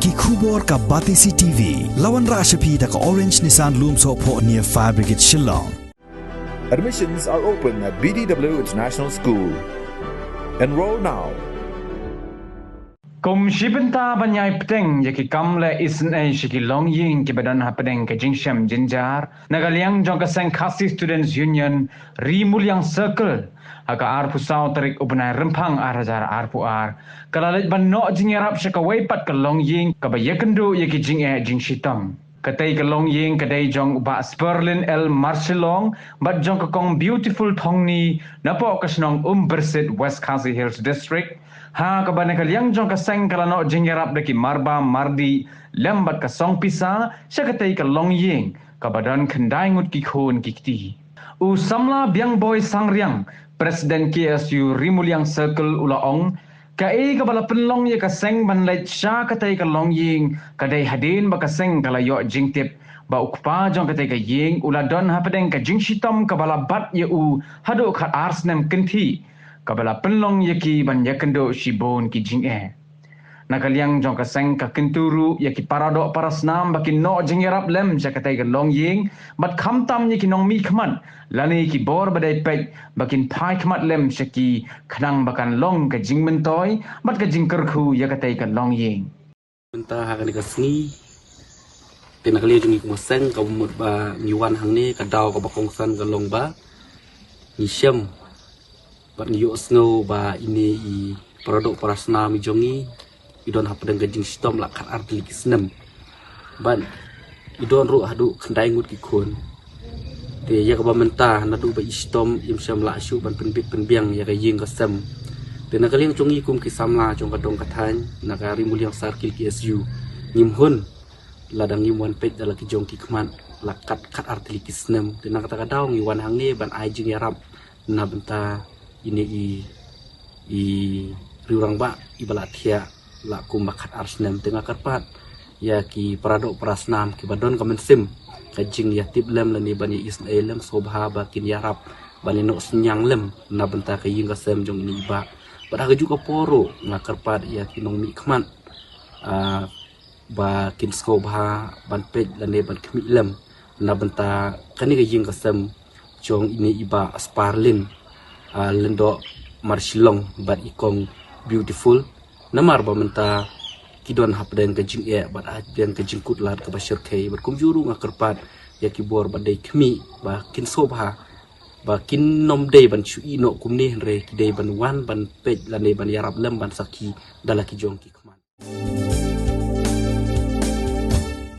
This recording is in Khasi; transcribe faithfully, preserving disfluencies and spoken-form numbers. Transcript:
Ki khubor ka Batesi T V. La wanrah sha phi da ka Orange Nissan Lumsohphoh near Fire Brigade Shillong. Admissions are open at B D W International School. Enroll now. Kum shi bynta ban ïai pdeng ïa ki kam leh isynei sha ki longïing kiba don hapdeng ka jingshem jynjar, na ka liang jong ka seng Khasi Students Union Ri Muliang Circle, ha ka arphew saw tarik u bnai Rymphang ar hajar arphew ar, ka la leit ban noh jingïarap sha kawei pat ka longïing kaba ïakynduh ïa ki jingeh jingshitom. Katei ka longïing ka dei jong u Bah Sperlin L Marshillong bad jong ka Kong Beautiful Thongni napoh ka shnong Umbersit, West Khasi Hills District, ha kaba na ka liang jong ka seng ka la noh jingïarap da ki marba mardih lem bad ka song pisa sha katei ka longïing kaba don khyndai ngut ki khun ki kti. U samla Biangboi Sangriang, President K S U Ri Muliang Circle, u la ong, kaei kaba la pynlong ïa ka seng ban leit sha katei ka longïing ka dei hadien ba ka seng ka la ïoh jingtip ba u kpa jong katei ka ïing u la don hapdeng ka jingshitom kaba la bat ïa u haduh khatar snem kynthih, kaba la pynlong ïa ki ban ïakynduh shibun ki jingeh. Na ka liang jong ka seng ka kyntu ruh ïa ki paradoh parasnam ba kin noh jingïarap lem sha katei ka longïing bad khamtam ïa ki nongmihkhmat lane ki bor ba dei peit ba kin phai khmat lem sha ki khnang ba kan long ka jingmyntoi bad ka jingkyrkhu ïa katei ka longïing. Mynta ha kane ka sngi te na ka liang jong ngi kum ka seng kaba mut ba ngi wan hangne, ka daw kaba kongsan ka long ba ngi shem bad ngi ïohsngew ba ine i paradoh parasnam i jong ngi i don hapdeng ka jingshitom la khatar tylli ki snem bad i don ruh haduh khyndai ngut ki khun. Te ïa kaba mynta naduh ba i shitom im shym lah shuh ban pynbit pynbiang ïa ka ïing ka sem. Te na ka liang jong ngi kum ki samla jong ka dong ka thaiñ na ka Ri Muliang Circle K S U ngim hun lada ngim wan peit da la ki jong ki khmat la kat khatar tylli ki snem. Te na kata ka daw ngi wan hangne ban ai jingïarap na bynta ine i i riewrangbah iba la thiah la kumba khatar snem. Te nga kyrpad ïa ki paradoh parasnam kiba don ka mynsiem ka jingïatip lem lane ban ïa isynei lem sngewbha ba kin ïarap ban ïa noh synñiang lem na bynta ka ïing ka sem jong ine i bah. Bad ha kajuh ka por ruh nga kyrpad ïa ki nongmihkhmat ah, ba kin sngewbha ban peit lane ban khmih lem na bynta kane ka ïing ka sem jong ine i bah Sperlin, ah, Lyngdoh Marshillong bad i Kong Beautiful. Namar ba mynta ki don hapdeng ka jingeh bad hapdeng ka jingkutlad kaba shyrkhei bad kumjuh ruh nga kyrpad ïa ki bor ba dei khmih ba kin sngewbha ba kin nym dei ban shu ïeh noh kumne hynrei ki dei ban wan ban peit lane ban ïarap lem ban sakhi da la ki jong ki khmat.